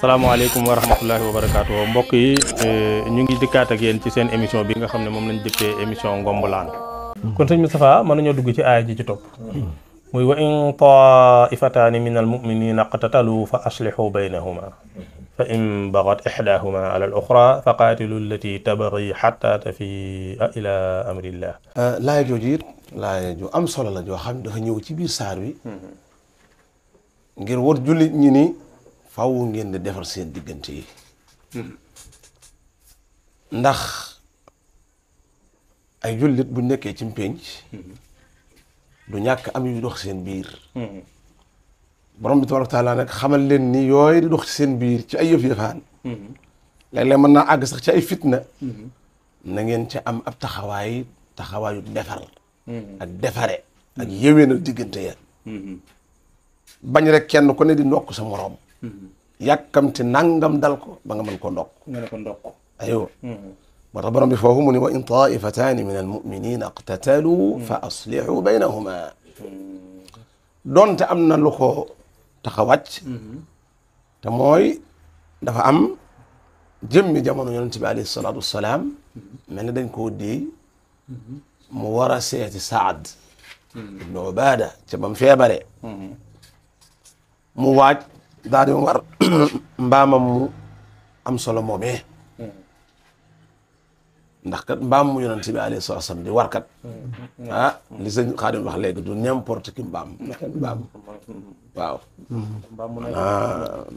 salaamaaleykum wa rahmatullahi wa barakaatu mbokk yi ñu ngi dikkaat ak yéen ci seen émission bi nga xam ne moom lañ dëppee émission Ngombulaan. kon sëñ Moustapha mën nañoo dugg ci aaya ji ci topp. muy wa in taifataani min al muminina qtatalu fa aslihu baynahuma fa in bagat ixdaahuma ala al oxra fa qaatilu allati tabagi xatta tafia ila amrillah. laaya jooju it laaya ju am solo la joo xam ne dafa ñëw ci biir saar wi ngir war jullit ñi ni faw ngeen di defar seen diggante yi ndax ay jullit bu nekkee ci mpénc du ñàkk am yu dox seen biir borom bi tabaaraka taala nag xamal leen ni yooyu di dox ci seen biir ci ay yëf-yëfaan léeg-léeg mën naa àgg sax ci ay fitna na ngeen ca am ab taxawaayu defar ak defare ak yéwénal diggante ya bañ rek kenn ku ne di ndokk sa moroom yàkkamti nangam dal ko ba nga mën ko ndokk aywa moo tax borom bi foofu mu ni wa in taifataani min almuminina iqtatalu fa aslihu baynahuma doonte am na lu ko tax a wàcc te mooy dafa am jëmmi jamono yonent bi alayhi salaatu wassalaam mel ni dañ koo déey mu war a seeti Saad ibnu Ubaada ca bam feebare mu waaj daal di war mbaamam mu am solo moomee ndax kat mbaam mu yonent bi alayhi salaatu wasallam di warkat li sëñ Xaadim wax léegi du n'importe qui mbaam waaw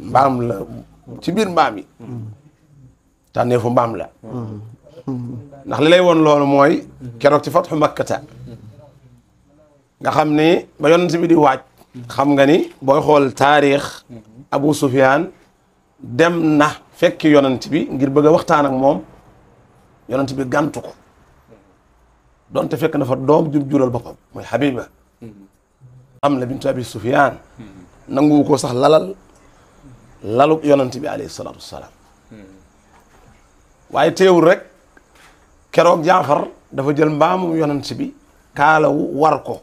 mbaam la ci biir mbaam yi tànnee fu mbaam la ndax li lay woon loolu mooy keroog ci fatxu makkata nga xam ni ba yonent bi di waaj xam nga ni booy xool taarix Abu Sufyaan dem na fekki yonent bi ngir bëgg a waxtaan ak moom yonent bi gàntu ko donte fekk na fa doom jum jural boppam mooy Habiba am la bintu Abi Sufyaan nangu ko sax lalub yonent bi alayhi salaatu wassalaam waaye teewul rek keroog Jaafar dafa jël mbaamu yonent bi kaalawu war ko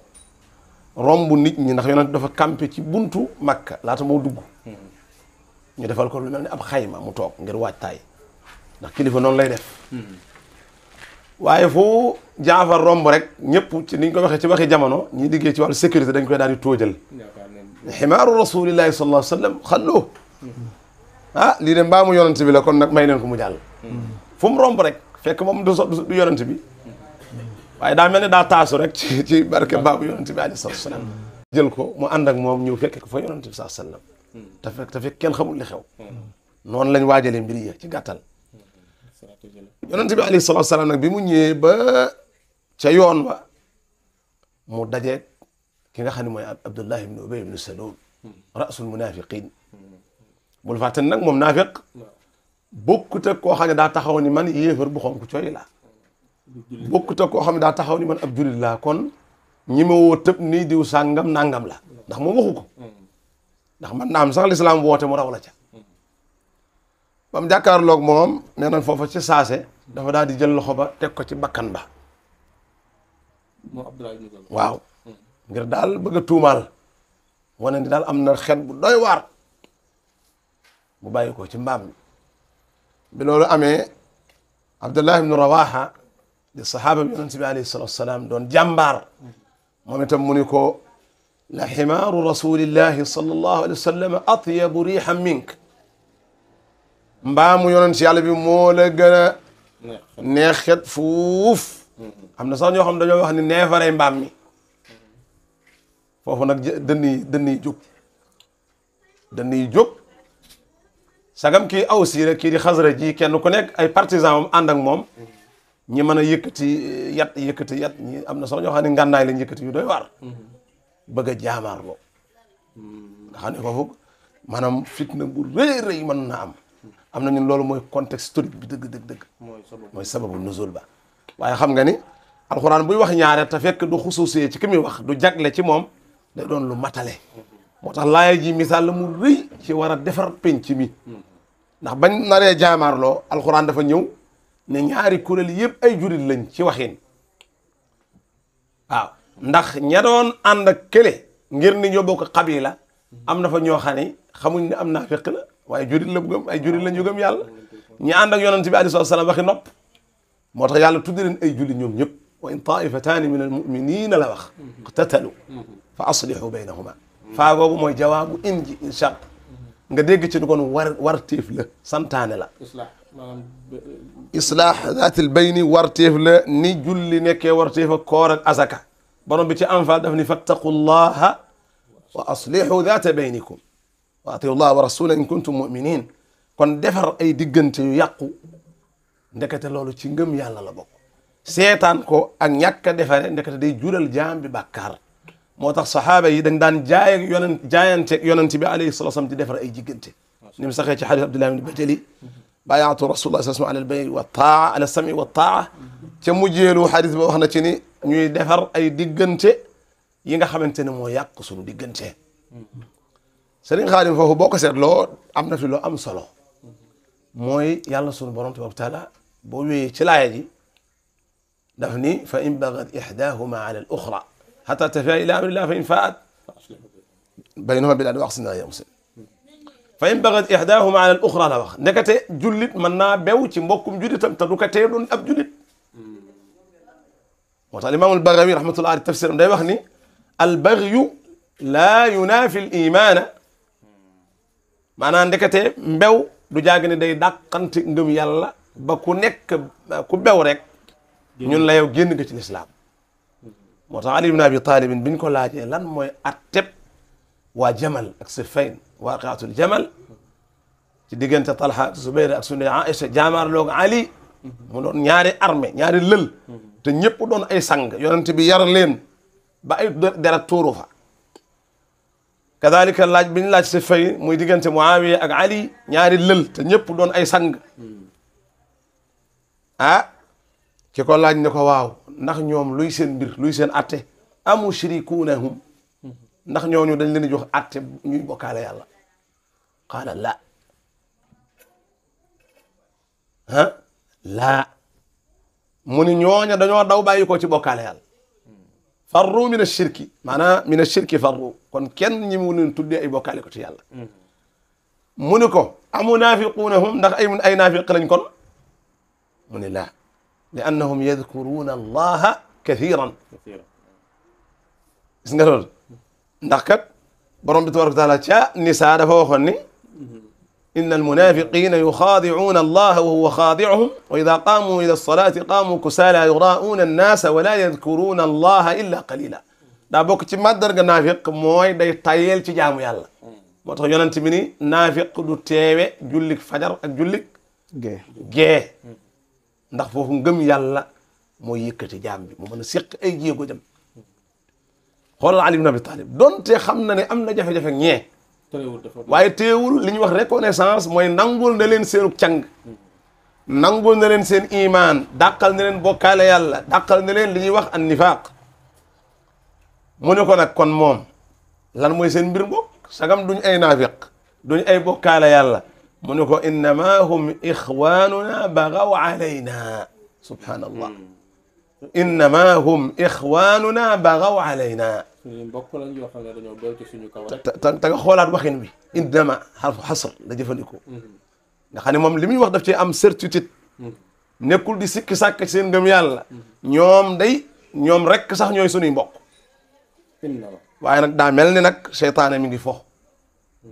romb nit ñi ndax yonent dafa campé ci buntu Makka laata moo dugg ñu defal ko lu mel ni ab xayma mu toog ngir waajtaay ndax kilifa noonu lay def waaye foo Jaafar romb rek ñëpp ci niñ ko waxee ci waxi jamono ñi liggéey ci wàllu sécurité dañ koy daal di tóojal ximaaru rasulillahi sallallahu alayhi wa sallam xalloo lii de mbaamu yonent bi la kon nag may leen ko mu jàll fu mu romb rek fekk moom du yonent bi waaye daa mel ne daa taasu rek ci barke mbaamu yonent bi alayhi salaatu wasalaam jël ko mu ànd ak moom ñëw fekk ko fa yonent bi sallallahu alayhi wasallam te fekk kenn xamul li xew noonu lañ waajalee mbir yi ci gàttal yonent bi alayhi salaatu wasalaam nag bi mu ñëwee ba ca yoon wa mu dajeeg ki nga xam ne mooy Abdullah ibn Ubay ibn Salul rasul munafiqin bul fàtte nag moom naafiq bokkut ak koo xam ne daa taxaw ni man yéefar bu xonk cooy la bokkut ak koo xam ne daa taxaw ni man ab julit laa kon ñi ma woo tëb nii diw sàngam nangam la ndax moom waxu ko ndax man naam sax lislaam woote mu raw la ca ba mu jàkkaarloog moom nee nañ foofa ci saase dafa daal di jël loxo ba teg ko ci bakkan ba waaw ngir daal bëgg a tuumaal wane ni daal am na xet bu doy waar mu bàyyi ko ci mbaam mi bi loolu amee Abdullah ibnu Rawaha di sahaaba bi yonent bi alayhi salatu wasalaam doon jàmbaar moom itam mu ni ko la ximaaru rasulillahi sallallahu alayhi wa sallam atyabu riixan mink mbaamu yonent yàlla bi moo la gën a neexet fuuf am na sax ñoo xam dañoo wax ni neefaree mbaam mi foofu nag dënn yi jóg sagam kii Awsi rek kii di Xasraj ji kenn ku nekk ay partisan am ànd ak moom ñi mën a yëkkati yat ñi am na sax ñoo xam ne ngànnaay lañ yëkkati yu doy waar bëgg a jaamaarloo nga xam ne foofu maanaam fitna bu rëy mën na am na ñun loolu mooy contexte historique bi dëgg mooy sababu nuzul ba waaye xam nga ni alxuraan buy wax ñaare te fekk du xusuusee ci ki muy wax du jagle ci moom day doon lu matale moo tax laaya ji misaal la mu rëy ci war a defar penc mi ndax bañ naree jaamaarloo alxuraan dafa ñëw ne ñaari kuréel yëpp ay jurit lañ ci waxin waaw ndax ña doon ànd ak kële ngir ni ñoo bokk xabila am na fa ñoo xam ne xamuñ ne am naafiq la waaye jurit la bu gëm ay jurit la ñu gëm yàlla ñi ànd ak yonent bi alayhi salaam waxi nopp moo tax yàlla tudde leen ay jullit ñoom ñëpp wa in taifataani min al muminina la wax iqtatalu fa aslihu baynahuma faa googu mooy jawaabu in ji incha nga dégg ci ni kon warteef la santaane la islaax zaatil bayni warteef la ni julli nekkee warteef ak koor ak azaka borom bi ci anfal daf ni fattaqullaha wa aslihu zaata baynikum wa atiu llaha wa rasula in kuntum muminin kon defar ay diggante yu yàqu ndekete loolu ci ngëm yàlla la bokk seetaan ko ak ñàkk a defare ndekete day jural jaam bi bàkkaar moo tax saxaaba yi dañ daan jaayanteeg yonent bi alayhi salatu wasallam di defar ay diggante ni mu saxee ci xadis Abdullah ibn Bajali bayaatu rasulullah sallallahu alayhi wa sallam ala al-bay wa taa ala sami wa taa ca mujjeelu xadis ba wax na ci ni ñuy defar ay diggante yi nga xamante ne moo yàq suñu diggante Sëriñ Xaadim foofu boo ko seetloo am na fi loo am solo mooy yàlla sunu borom tabaaraka wa taala boo wéyee ci laaya ji daf ni fa in bagat ihdahuma ala al uxra hatta tafia ila amrillah fa in faat baynahuma bil adli wa'tasimu ya muslim fa in bagat ihdahuma ala al uxra la wax ndekete jullit mën naa bew ci mbokkum jullitam te du ko tee doon ab jullit moo tax Imaamul Bagawi rahmatullah alayhi tafsiram day wax ni al bagyu laa yunaafi al imaana maanaam ndekete mbew du jaag ne day dàqante ngëm yàlla ba ku nekk ku bew rek ñun la yow génn nga ci lislaam moo tax Ali ibn Abi Talib biñ ko laajee lan mooy atteb waa Jamal ak Siffin waaqiatul Jamal ci diggante Talha ak Zubayr ak Sunday Aïcha jaamaarloog Ali mu doon ñaari armée ñaari lël te ñëpp doon ay sang yonent bi yar leen ba ay deret tuuru fa kadalika laaj bi ñu laaj Siffin muy diggante Muawiya ak Ali ñaari lël te ñëpp doon ay sang ah ki ko laaj ne ko waaw ndax ñoom luy seen mbir luy seen atte amu shirikuunahum ndax ñooñu dañ leen di jox atte ñuy bokkaale yàlla qaala la ah laa mu ni ñooña dañoo daw bàyyi ko ci bokkaale yàlla farru min ashirki maanaam min ashirki farru kon kenn ñi mu leen tuddee ay bokkaale ko ci yàlla mu ni ko amu naafiquunahum ndax ay naafiq lañ kon mu ni laa li annahum yadkuruuna allaha kathiran gis nga loolu ndax kat borom bi tabaraka wa taala ca nisaa dafa waxoon ni inna almunafiqina yuxaadicuuna allaha wa huwa xaadicuhum wa ida qaamuu ila alsalati qaamuu kusaala yuraa'uuna annasa wala yadkuruuna allaha illa qalila daa bokk ci màddarga naafiq mooy day tayeel ci jaamu yàlla moo tax yonent bi ni naafiq du teewe jullik fajar ak jullik gee ndax foofu ngëm yàlla mooy yëkkati jaam bi mu mën a séq ay jéego jëm xoolal Ali ibn Abi Talib donte xam na ne am na jafe-jafe ñee waaye teewul li ñuy wax reconnaissance mooy nangul na leen seenu càng nangul na leen seen imaan dàqal na leen bokkaale yàlla dàqal na leen li ñuy wax an nifaaq mu ne ko nag kon moom lan mooy seen mbir mbokk sagam duñ ay naafiq duñ ay bokkaale yàlla mu ne ko innama hum ixwanuna bagaw alayna subhanallah innama hum ixwanuna bagaw alayna mbokk lañ yoo xam ne dañoo bew ci suñu kaw te nga xoolaat waxin bi innama xarfu xasr la jëfandikoo nga xam ne moom li muy wax daf ci am certitude nekkul di sikki sàkk ci seen ngëm yàlla ñoom rek sax ñooy suñuy mbokk waaye nag daa mel ni nag seytaane mi ngi fo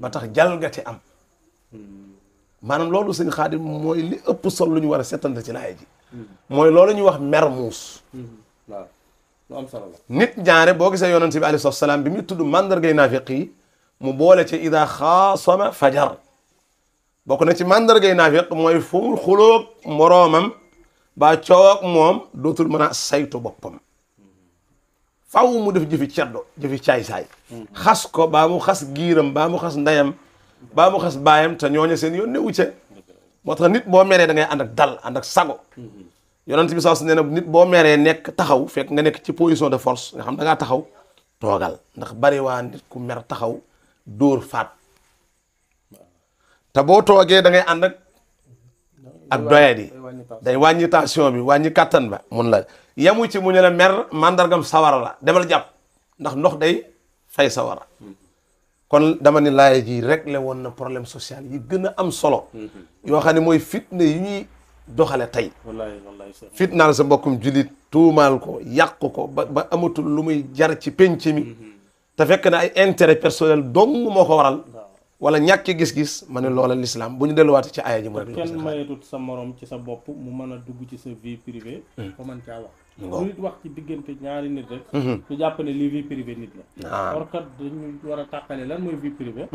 ba tax jalgati am maanaam loolu sëñ Xaadim mooy li ëpp solo lu ñu war a seetante ci laaya ji mooy loolu ñuy wax mer muus waaw lu am solo la nit ñaare boo gisee yonent bi alayhi salaam bi muy tudd mandargay naafiq yi mu boole ci ida xaasama fajar bokk na ci mandargay naafiq mooy fu mu xulóog moroomam ba coow ak moom dootul mën a saytu boppam faw mu def jëfi ceddo jëfi caay-saay xas ko baa mu xas giiram baa mu xas ndeyam baa mu xas baayam te ñooña seen yoon newu ca moo tax nit boo meree da ngay ànd ak dal ànd ak sago yonent bi sax nee na nit boo meree nekk taxaw fekk nga nekk ci position de force nga xam da ngaa taxaw toogal ndax bari waa nit ku mer taxaw dóor faat te boo toogee da ngay ànd ak doyadi day wàññi tension bi wàññi kàttan ba mun la yamu ci mu ñu la mer mandargam sawara la demal jàpp ndax ndox day fay sawara kon dama ni laaya ji réglé woon na problème social yi gën a am solo yoo xam ne mooy fitna yi ñuy doxale tey fitnaal sa mbokkum julit tuumaal ko yàq ko ba amatul lu muy jar ci penc mi te fekk na ay intérêt personnel dong moo ko waral wala ñàkki gis-gis ma ne loola l'islam bu ñu delluwaate ci aaya ji mu rek kenn mayetut sa morom ci sa bopp mu mën a dugg ci sa vie privée ko mën caa wax lu nit wax ci diggante ñaari nit rek ñu jàpp ne lii vie privée nit la or kat dañu war a tàqale lan mooy vie privée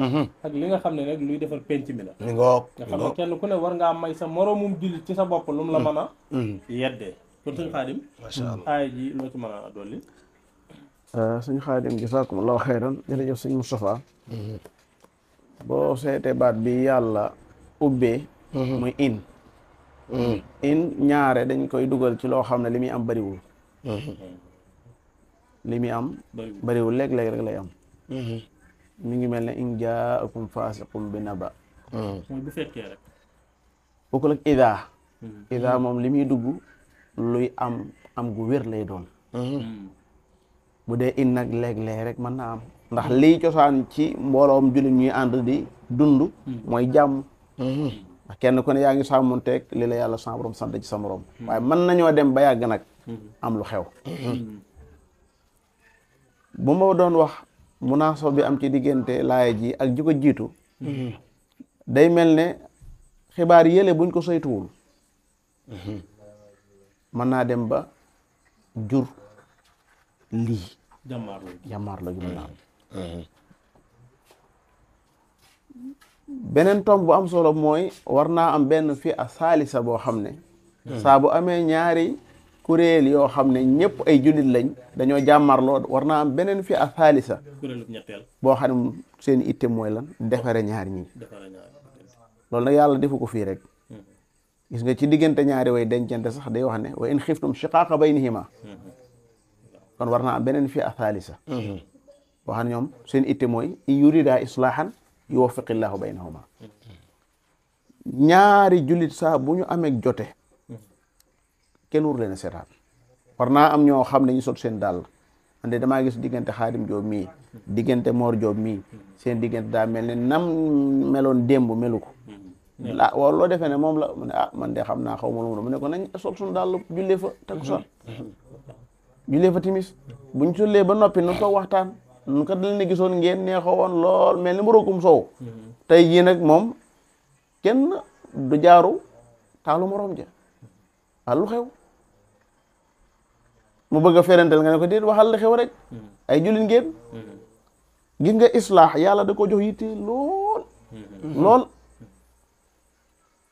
ak li nga xam ne nag luy defar penc mi la nga xam ne kenn ku ne war ngaa may sa moromum jullit ci sa bopp lu mu la mën a yeddee kon sëñ Xaadim macha allah aaya ji loo ci mën a dolli sëñ Xaadim jazakumullahu xayran jërëjëf sëñ Moustapha boo seetee baat bi yàlla ubbee muy in ñaare dañ koy dugal ci loo xam ne li muy am bariwul li muy am bariwul léeg-léeg rek lay am mi ngi mel ne in jaakum faasiqun bi naba mooy bu fekkee rek bokkul ak ida moom li muy dugg luy am gu wér lay doon bu dee in nag léeg-léeg rek mën naa am ndax lii cosaan ci mbooloom jullit ñuy ànd di dund mooy jàmm ndax kenn ku ne yaa ngi sàmmonteeg li la yàlla sa borom sant ci sa morom waaye mën nañoo dem ba yàgg nag am lu xew bu ma doon wax munaasaba bi am ci diggante laaya ji ak ji ko jiitu day mel ne xibaar yële buñ ko saytuwul mën naa dem ba jur lii jàmmaar la ju mën naa am beneen tomb bu am solo mooy war naa am benn fi a saalisa boo xam ne saa bu amee ñaari kuréel yoo xam ne ñëpp ay jullit lañ dañoo jàmmarloo war naa am beneen fi a saalisa boo xam ne seen itte mooy lan defare ñaari ñi loolu nag yàlla defu ko fii rek gis nga ci diggante ñaari way dencante sax day wax ne wa in xiftum shiqaaqa baynihima kon war naa am beneen fi a saalisa boo xam ne ñoom seen itte mooy in yurida islaahan yuwaffiqillahu baynahuma ñaari jullit saa bu ñu amee jote kenn wur leen a seetaan war naa am ñoo xam ne ñu sot seen dàll ande damaa gis diggante Xaadim Joob mii diggante Moor Joob mii seen diggante daa mel ne nam meloon démb melu ko waaw loo defee ne moom la mu ne man de xam naa xaw ma lu mu ne ko nañ sol suñu dàll jullee fa takkusaan jullee fa timis buñ jullee ba noppi nu toog waxtaan nun kat dañ ne gisoon ngeen neexoo woon lool mel ni mburokum soow tey jii nag moom kenn du jaaru taalu morom ja lu xew mu bëgg a ferentel nga ne ko déet waxal li xew rek ay jullit ngeen gis nga islaax yàlla da ko jox yitte lool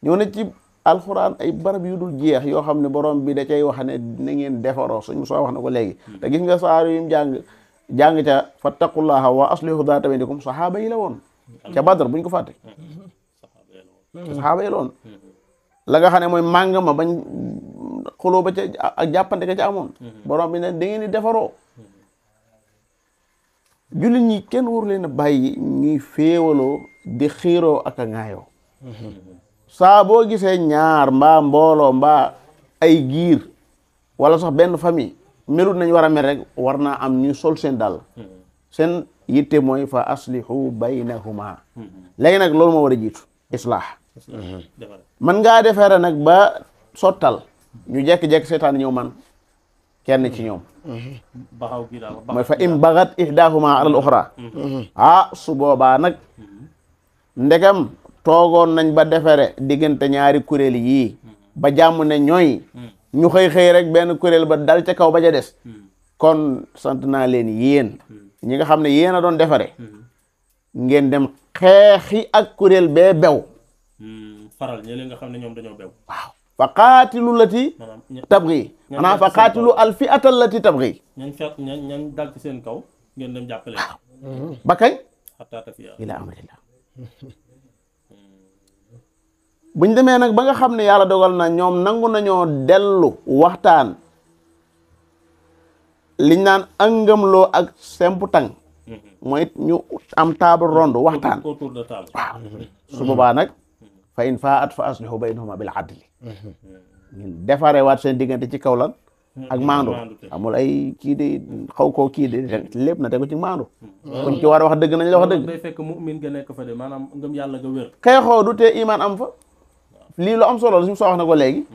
ñëw na ci alxuraan ay barab yu dul jeex yoo xam ne borom bi da cay wax ne na ngeen defaroo suñu soo wax na ko léegi te gis nga saar yu jàng ca fattaqullaha wa aslihu daata baynikum saxaaba yi la woon ca Badar buñ ko fàtte saxaaba yi la woon la nga xam ne mooy màng ma bañ xuloo ba ca ak jàppante ka ca amoon borom bi ne da ngeen di defaroo jullit ñi kenn waru leen a bàyyi ñuy féewaloo di xiiroo ak a ŋaayoo saa boo gisee ñaar mbaa mbooloo mbaa ay giir wala sax benn famille melut nañ war a mel rek war naa am ñu sol seen dàll seen yitte mooy fa aslihu baynahuma léegi nag loolu moo war a jiitu islaax man ngaa defeere nag ba sottal ñu jekk-jekk seetaan ñëw man kenn ci ñoom mooy fa im bagat ihdahuma alal uxra su boobaa nag ndegam toogoon nañ ba defere diggante ñaari kuréel yii ba jàmm ne ñooy ñu xëy rek benn kuréel ba dal ca kaw ba ca des kon sant naa leen yéen ñi nga xam ne yéen a doon defare ngeen dem xeexi ak kuréel bee bew faral ñi nga xam ne ñoom dañoo bew waaw fa qaatilu lati tabghi maanaam fa qaatilu al fi'ata lati tabghi ñan dal ci seen kaw ngeen dem jàppale ba kañ hatta tafiya ila amrillah buñ demee nag ba nga xam ne yàlla dogal na ñoom nangu nañoo dellu waxtaan liñ naan ëngamloo ak sempu tang mooy ñu am table ronde waxtaan autour de table waaw su boobaa nag fa in faat fa aslihu baynahuma bil adli ñun defare waat seen diggante ci kaw lan ak maandu amul ay kii de xaw koo kii de lépp na tegu ci maandu kuñ ci war a wax dëgg nañ la wax dëgg day fekk mu'min ga nekk fa de maanaam ngëm yàlla ga wér. xeexoo du tee iman am fa lii lu am solo la suñu soo wax na ko léegi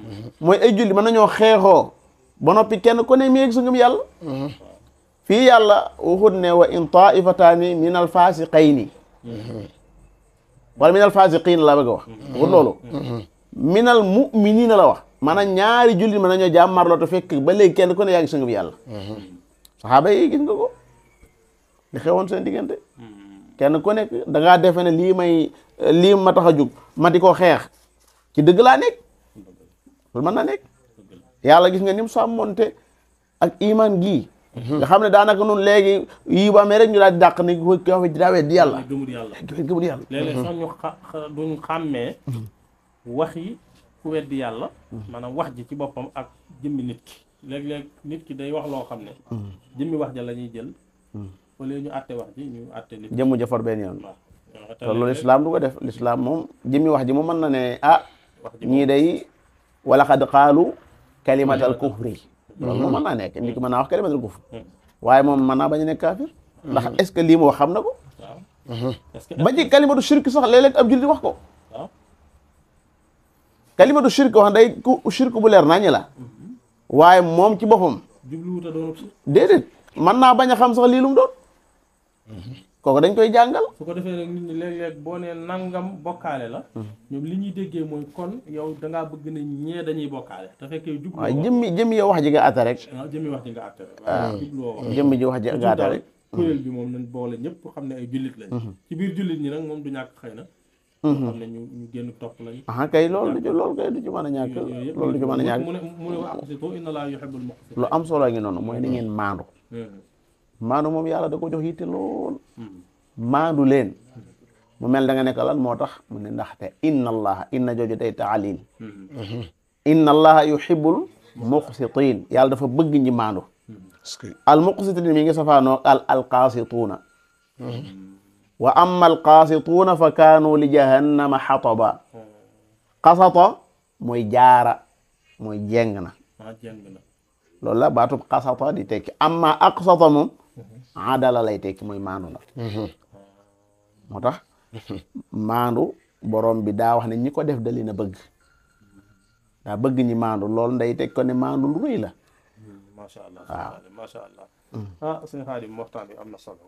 mooy ay julli mën nañoo xeexoo ba noppi kenn ku ne mi yegg sa ngëm yàlla fii yàlla waxut ne wa in taifataani min al fasiqayni wala min al fasiqin la bëgg a wax waxut loolu min al muminina la wax maanaam ñaari julli mën nañoo jàmmarloo te fekk ba léegi kenn ku ne yaa ngi sa ngëm yàlla saxaaba yi gis nga ko li xewoon seen diggante kenn ku nekk da ngaa defe ne lii ma tax a jug ma di ko xeex ci dëgg laa nekk loolu mën na nekk yàlla gis nga ni mu sàmmonte ak iman gii nga xam ne daanaka nun léegi yii bu amee rek ñu daal di dàq ni ko daa weddi yàlla gëmul yàlla gëmul yàlla léeg-léeg sax ñu duñ xàmmee wax yi ku weddi yàlla maanaam wax ji ci boppam ak jëmmi nit ki léeg-léeg nit ki day wax loo xam ne jëmmi wax ja la ñuy jël wala ñu àtte wax ji ñu àtte nit jëmm ja for benn yoon waaw te loolu lislaam du ko def lislaam moom jëmmi wax ji moom mën na ne ñii day wala xad qaalu kalimatal kufri loolu moom mën naa nekk nit ki mën naa wax kalimatal kufri waaye moom mën naa bañ a nekk kaafir ndax est-ce que lii mu wax xam na ko ba ci kalimatu shirk sax léeg-léeg ab jullit wax ko kalimatu shirk wax day shirk bu leer nañu la waaye moom ci boppam jubluwut a doon déedéet mën naa bañ a xam sax lii lu mu doon kooku dañ koy jàngal su ko defee nag nit ñi léeg-léeg boo nee nangam bokkaale la ñoom li ñuy déggee mooy kon yow dangaa bëgg ne ñee dañuy bokkaale te fekkee jubluwoo waaw jëmmi yow wax ji nga atta rek jëmmi wax ji nga àtte rek waaw jubluwoo wax jëmmi ji wax ji nga atta rek kuréel bi moom nañ boole ñëpp xam ne ay jullit lañ ci biir jullit ñi nag moom du ñàkk xëy na xam ne ñu génn topp lañ kay loolu kay du ci mën a ñàkk loolu du ci mën a ñàkk mu ne wa aqsitu inna Allaha yuhibbul muqsitin lu am solo ngi noonu mooy na ngeen maandu maandu moom yàlla da ko jox yitte lool maandu leen mu mel da nga nekk lan moo tax mu ne ndaxte inna allaha inna jooju day taalil inna allaha yuhibbul muqsitin yàlla dafa bëgg ñi maandu al muqsitin mi ngi safaanoo al qaasituuna wa amma al qaasituuna fa kaanu li jahannama xataba qasata mooy jaara mooy jeng na loolu la baatub qasata di tekki amma aqsata moom adala lay tekki mooy maandu na moo tax maandu borom bi daa wax ne ñi ko def da leen a bëgg daa bëgg ñi maandu loolu nday teg ko ne maandu lu rëy la macha allah waaw macha allah sëñ Xaadim waxtaan bi am na solo